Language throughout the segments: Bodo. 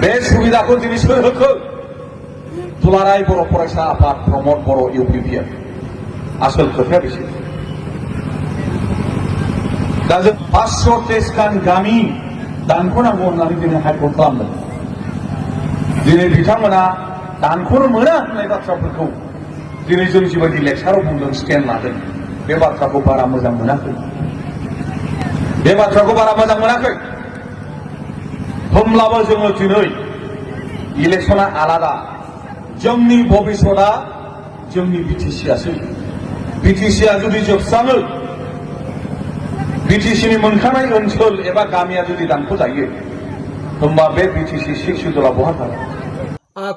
बे सुबिदाखौ दिनै सोर होखो? दुलाराय बर' फरायसा आफाद प्रमद बर' इउपिपिएल। आसल खोथाया बेसो। दा जों 523 खान गामि दानख'नांगौ होननानै दिनै हाइकर्ट खालामदों। दिनै बिथांमोना दानख'नो मोना होननाय बाथ्राफोरखौ दिनै जों जिबायदि लेक्साराव बुंदों, स्टेन्ड लादों, बे बाथ्राखौ बारा मोजां मोनाखै। बे बाथ्राखौ बारा मोजां मोनाखै। होमब्लाबो जोङो दिनै इलेक्सना आलादा, जोंनि भबिष्यतआ जोंनि बिटिसिआसो। बिटिसिआ जुदि जोबस्राङो, बिटिसिनि मोनखानाय ओनसोल एबा गामिया जुदि दानख'जायो, होमबा बे बिटिसि 6 सिडुलआ बहा थागोन?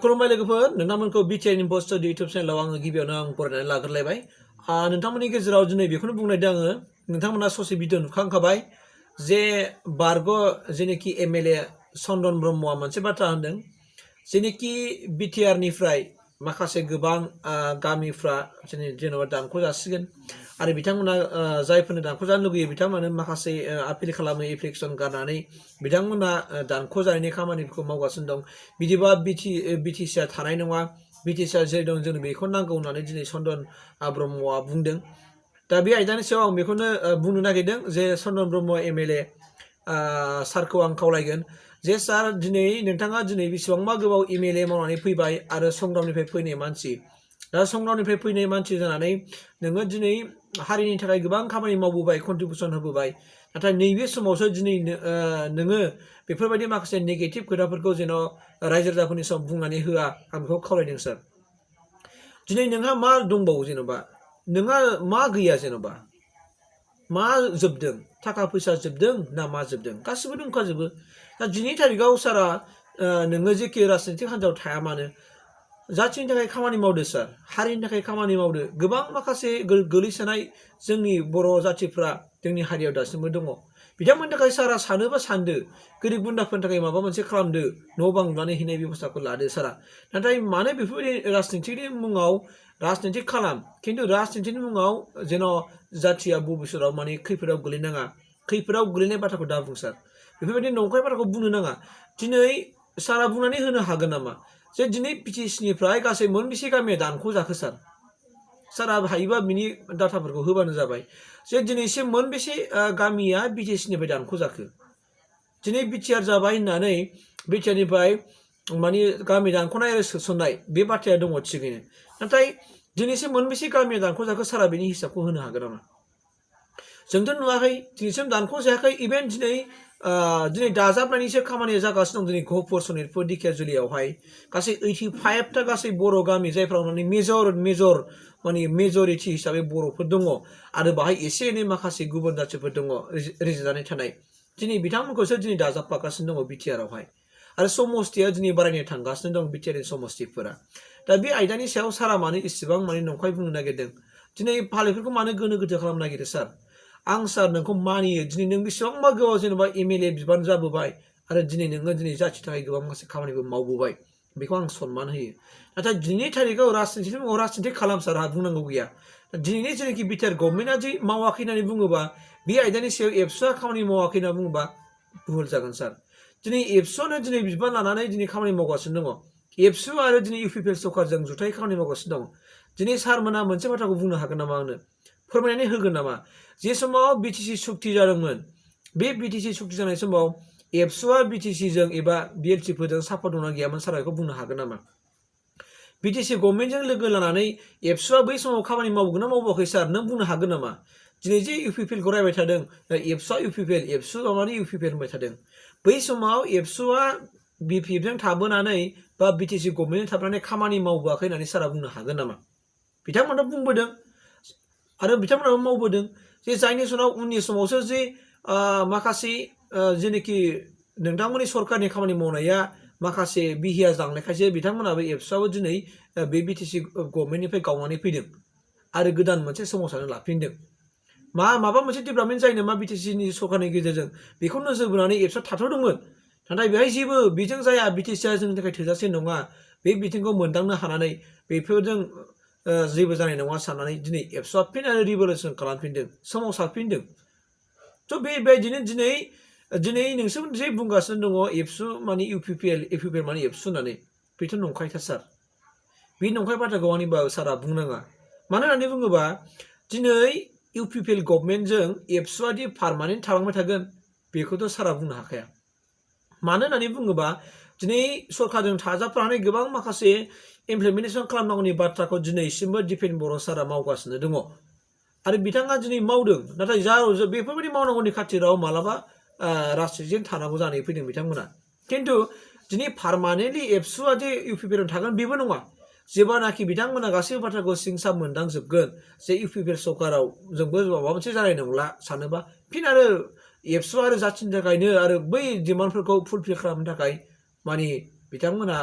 खुलुमबाय लोगोफोर, नोंथांमोनखौ Btrinfostudio इउटुब चेनेलाव आङो गिबियावनो बरायनानै लाग्रोलायबाय। नोंथांमोननि गेजेराव दिनै बेखौनो बुंनायदों आङो, नोंथांमोना ससे भिडिअ नुखांखाबाय जे बारग' जेनेखि एमएलए चन्दन ब्रह्मआ मोनसे बाथ्रा होनदों, जेनेखि बिटिआर निफ्राय माखासे गोबां गामिफ्रा जेनेबा दानख' जासिगोन आरो बिथांमोना जायफोरनो दानख' जानो लुगैयो बिथांमोना माखासे आपिल खालामो, एप्लिकेसन गारनानै बिथांमोना दानख' जानायनि खामानिफोरखौ मावगासिनो दं। बिदिबा बिटिसिआ थानाय नङा, बिटिसिआ जेरै दं जोंनो बेखौ नांगौ होननानै दिनै चन्दन ब्रह्मआ बुंदों। दा बे आयदानि सायाव आं बेखौनो बुंनो नागिरदों जे चन्दन ब्रह्म एमएलए सारखौ आं खावलायगोन जे सार, दिनै नोंथाङा दिनै बेसेबांबा गोबाव एमएलए मावनानै फैबाय आरो संग्रामनिफ्राय फैनाय मानसि। दा संग्रामनिफ्राय फैनाय मानसि जानानै नोङो दिनै हारिनि थाखाय गोबां खामानि मावबोबाय, कन्ट्रिबिउसन होबोबाय। नाथाय नैबे समावसो दिनै नोङो बेफोरबायदि माखासे नेगेटिभ खोथाफोरखौ जेन' रायजो राजाफोरनि समाव बुंनानै होआ, आं बेखौ खावलायदों सार। दिनै नोंहा मा दंबावो? जेन'बा नोंहा मा गैया? जेन'बा मा जोबदों? थाखा फैसा जोबदों ना मा जोबदों? गासिबो दंखाजोबो। दा दिनैनि थारिखआव सारा नोङो जेखि राजनितिक हान्जायाव थाया मानो, जाथिनि थाखाय खामानि मावदो सार, हारिनि थाखाय खामानि मावदो। गोबां माखासे गोलैसोनाय जोंनि बर' जाथिफ्रा जोंनि हारियाव दासिमबो दङ। बिथांमोननि थाखाय सारा सानोबा सानदो, गोरिब गुन्द्राफोरनि थाखाय माबा मोनसे खालामदो, न' बां लुनानै हैनाय बेब'स्थाखौ लादो सारा। नाथाय मानो बेफोरबायदि राजनितिकनि मुङाव राजनितिक खालाम, खिन्थु राजनितिकनि मुङाव जेन' जाथिया भबिष्यतआव माने खैफोदाव गोलैनाङा, खैफोदाव गोलैनाय बाथ्राखौ दा बुं सार। बेफोरबायदि नंखाय बाथ्राखौ बुंनो नाङा। दिनै सारा बुंनानै होनो हागोन नामा जे दिनै बिटिसिनिफ्राय गासै मोनबेसे गामिया दानख' जाखो सार? सारा हायोबा बिनि डाटाफोरखौ होबानो जाबाय जे दिनैसिम मोनबेसे गामिया बिटिसिनिफ्राय दानख' जाखो? दिनै बिटिआर जाबाय होननानै बिटिआरनिफ्राय माने गामि दानख'नाय आरो सोसननाय बे बाथ्राया दङ थिगैनो, नाथाय दिनैसिम मोनबेसे गामिया दानख' जाखो सारा बेनि हिसाबखौ होनो हागोन नामा? जोंथ' नुवाखै, दिनैसिम दानख' जायाखै। इभेन दिनै दाजाबनायनिसो खामानिया जागासिनो दं। दिनै घफर सनितपुर दिखियाजुलियावहाय गासै 85टा गासै बर' गामि, जायफ्राव माने मेजर माने मेजरिटि हिसाबै बर'फोर दङ आरो बाहाय एसे एनै माखासे गुबुन जाथिफोर दङ रिजायनानै थानाय। दिनै बिथांमोनखौसो दिनै दाजाबफागासिनो दङ बिटिआरआवहाय, आरो समस्तिया दिनै बारायनो थांगासिनो दं बिटिआरनि समस्तिफोरा। दा बे आयदानि सायाव सारा मानो इसेबां माने नंखाय बुंनो नागिरदों? दिनै फालिफोरखौ मानो गोनो गोथो खालामनो नागिरदों सार? आं सार नोंखौ मानियो। दिनै नों बेसेबांबा गोबाव जेनेबा एमएलए बिबान जाबोबाय आरो दिनै नोङो दिनै जाथिनि थाखाय गोबां माखासे खामानिबो मावबोबाय, बेखौ आं सनमान होयो। नाथाय दिनैनि थारिखआव राजनितिनि मुङाव राजनितिक खालाम सार, आंहा बुंनांगौ गैया। दिनैनि जेनाखि बिटिआर गभर्नमेन्टआ जे मावाखै होननानै बुङोबा, बे आयदानि सायाव एबसुआ खामानि मावाखै होनना बुङोबा भुल जागोन सार। दिनै एबसुआनो दिनै बिबान लानानै दिनै खामानि मावगासिनो दङ। एबसु आरो दिनै इउपिपिएल सरकारजों जुथायै खामानि मावगासिनो दं। दिनै सारमोना मोनसे बाथ्राखौ बुंनो हागोन नामा, आंनो फोरमायनानै होगोन नामा? जे समाव बिटिसि सुक्ति जादोंमोन, बे बिटिसि सुक्ति जानाय समाव एबसुआ बिटिसिजों एबा बिएलटिफोरजों सापर्ट दंना गैयामोन? सारा बेखौ बुंनो हागोन नामा? बिटिसि गभर्नमेन्टजों लोगो लानानै एबसुआ बै समाव खामानि मावगोन ना मावाखै सार, नों बुंनो हागोन नामा? दिनै जे इउपिपिएलखौ रायबाय थादों, एबसुआ इउपिपिएल, एबसु माने इउपिपिएल होनबाय थादों। बै समाव एबसुआ बिपिएफजों थाबोनानै बा बिटिसि गभर्नमेन्टजों थाबोनानै खामानि मावबोआखै होननानै सारा बुंनो हागोन नामा? बिथांमोना बुंबोदों आरो बिथांमोनाबो मावबोदों जे जायनि समाव उननि समावसो जे माखासे जेनाखि नोंथांमोननि सरकारनि खामानि मावनाया माखासे बिहिया जांनायखायसो बिथांमोनाबो एबसुआबो दिनै बे बिटिसि गभर्नमेन्टनिफ्राय गावनानै फैदों आरो गोदान मोनसे समाजानो लाफिनदों। माबा मोनसे डेभेलपमेन्ट जायो नामा बिटिसिनि सरकारनि गेजेरजों, बेखौ नोजोर बोनानै एबसुआ थाथ'दोंमोन। नाथाय बेहाय जेबो बेजों जाया, बिटिसिआ जोंनि थाखाय थोजासे नङा, बे बिथिंखौ मोनदांनो हानानै बेफोरजों जेबो जानाय नङा साननानै दिनै एबसुआ फिन आरो रिभलिउसन खालामफिनदों, सोमावसारफिनदों। थ' बेबायदिनो दिनै दिनै नोंसोर जे बुंगासिनो दङ एबसु माने इउपिपिएल माने एबसु होननानै बेथ' नंखायथार सार बे नंखाय बाथ्राखौ आंनिबा सारा बुंनाङा मानो होननानै बुङोबा दिनै इउपिपिएल गभर्नमेन्टजों एबसुआदि पारमानेन्ट थालांबाय थागोन बेखौथ' सारा बुंनो हाखाया मानो होननानै बुङोबा दिनै सरकारजों थाजाबनानै गोबां माखासे इमप्लिमेन्टेसन खालामनांगौनि बाथ्राखौ दिनैसिमबो दिपेन बर' सारा मावगासिनो दङ आरो बिथाङा दिनै मावदों नाथाय बेफोरबायदि मावनांगौनि खाथिराव मालाबा राजनितिजों थानांगौ जानानै फैदों बिथांमोना खिन्थु दिनै पारमानेन्टलि एबसुआ जे इउपिपिएल थागोन बेबो नङा जेब्लानाखि बिथांमोना गासैबो बाथ्राखौ सिंसाब मोनदांजोबगोन जे इउपिपिएल सरकाराव जोंबो माबा मोनसे जानाय नंला सानोबा फिन आरो एबसु आरो जाथिनि थाखायनो आरो बै डिमान्डफोरखौ फुलफिल खालामनो थाखाय माने बिथांमोना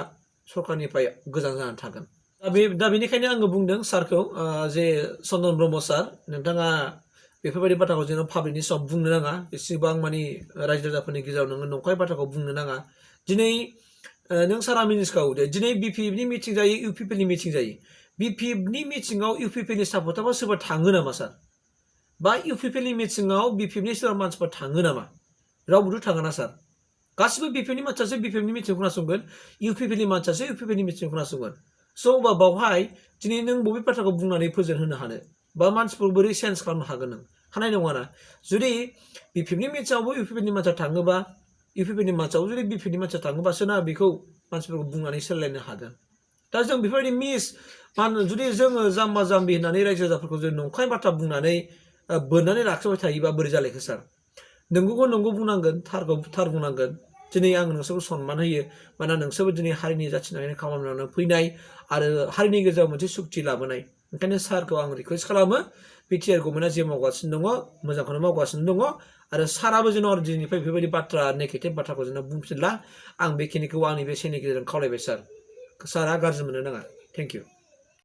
सरकारनिफ्राय गोजान जानानै थागोन दा बेनिखायनो आङो बुंदों सारखौ जे चन्दन ब्रह्म सार नोंथाङा बेफोरबायदि बाथ्राखौ जोङो पाब्लिकनि सम बुंनो नाङा एसेबां माने रायजो राजाफोरनि गेजेराव नोङो नंखाय बाथ्राखौ बुंनो नाङा दिनै नों सारा मिनिस्काव दिनै बिपिएफनि मिटिं जायो इउपिपिएलनि मिटिं जायो बिपिएफनि मिटिङाव इउपिपिएलनि सापर्टारफोर सोरबा थाङो नामा सार बा इउपिपिएलनि मिटिङाव बिपिएफनि सोरबा मानसिफोर थाङो नामा रावबोथ' थाङा ना सार गासिबो बिपिएफनि मानसियासो बिपिएफनि मिटिं खोनासंगोन इउपिपिएलनि मानसियासो इउपिपिएलनि मिटिं खोनासंगोन स' होमबा बावहाय दिनै नों बबे बाथ्राखौ बुंनानै फोजोनहोनो हानो बा मानसिफोर बोरै चेन्ज खालामनो हागोन नों हानाय नङाना जुदि बिपिएफनि मिटिङावबो इउपिपिएलनि मानसिया थाङोबा इउपिपिएलनि मानसियाव जुदि बिपिएफनि मानसिया थाङोबासो ना बेखौ मानसिफोरखौ बुंनानै सोलायनो हागोन दा जों बेफोरबायदि जुदि जोङो जाम्बा जाम्बि होननानै रायजो राजाफोरखौ जों नंखाय बाथ्रा बुंनानै बोननानै लाखिबाय थायोबा बोरै जालायखो सार नंगौखौ नंगौ बुंनांगोन थारखौ थार बुंनांगोन दिनै आं नोंसोरखौ सनमान होयो मानोना नोंसोरबो दिनै हारिनि जाथिनानै खामानि मावनो फैनाय आरो हारिनि गेजेराव मोनसे सुक्ति लाबोनाय ओंखायनो सारखौ आं रिकुवेस्ट खालामो बिटिआर गभर्नमेन्टआ जे मावगासिनो दङ मोजांखौनो मावगासिनो दङ आरो साराबो जेन' दिनैनिफ्राय बेफोरबायदि बाथ्रा नेगेटिभ बाथ्राखौ जेन' बुंफिनला आं बेखिनिखौ आंनि बे चेनेलनि गेजेरजों खावलायबाय सारा गाज्रि मोननो नाङा थेंक इउ